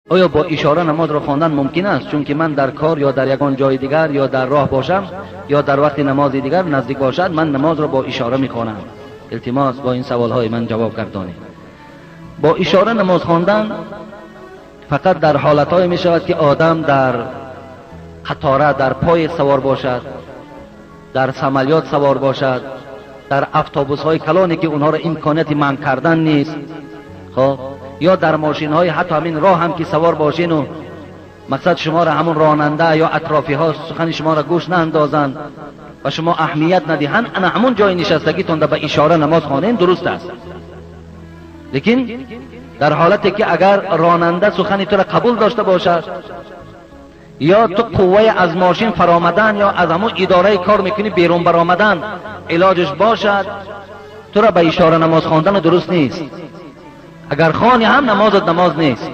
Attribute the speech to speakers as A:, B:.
A: Оё бо ишора намозро хондан мумкин аст? Чунки ман дар кор ё дар ягон ҷои дигар ё дар роҳ бошам ё дар вақти намози дигар наздик бошад, ман намозро бо ишора мехонам. Илтимос, бо ин саволҳои ман ҷавоб гардонед. Бо ишора намоз хондан фақат дар ҳолатҳое мешавад, ки одам дар қатора, дар поезд савор бошад, дар самолёт савор бошад, дар автобусҳои калоне, ки онҳоро имконияти манъ кардан нест, хоб, ё дар мошинҳои ҳатто ҳамин роҳ ҳам ки савор бошину мақсад шуморо ҳамун ронанда ё атрофиҳо сухани шуморо гӯш наандозанд ва шумо аҳамият надиҳанд, ана ҳамун ҷои нишастагитонда ба ишора намоз хонем, дуруст аст. Лекин дар ҳолате ки агар ронанда сухани туро қабул дошта бошад ё ту қувваи аз мошин фаромадан ё аз ҳамун идораи кор мекунӣ берун баромадан илоҷаш бошад, туро ба ишора намоз хондану дуруст нест. Агар хони ҳам, намозат намоз нест.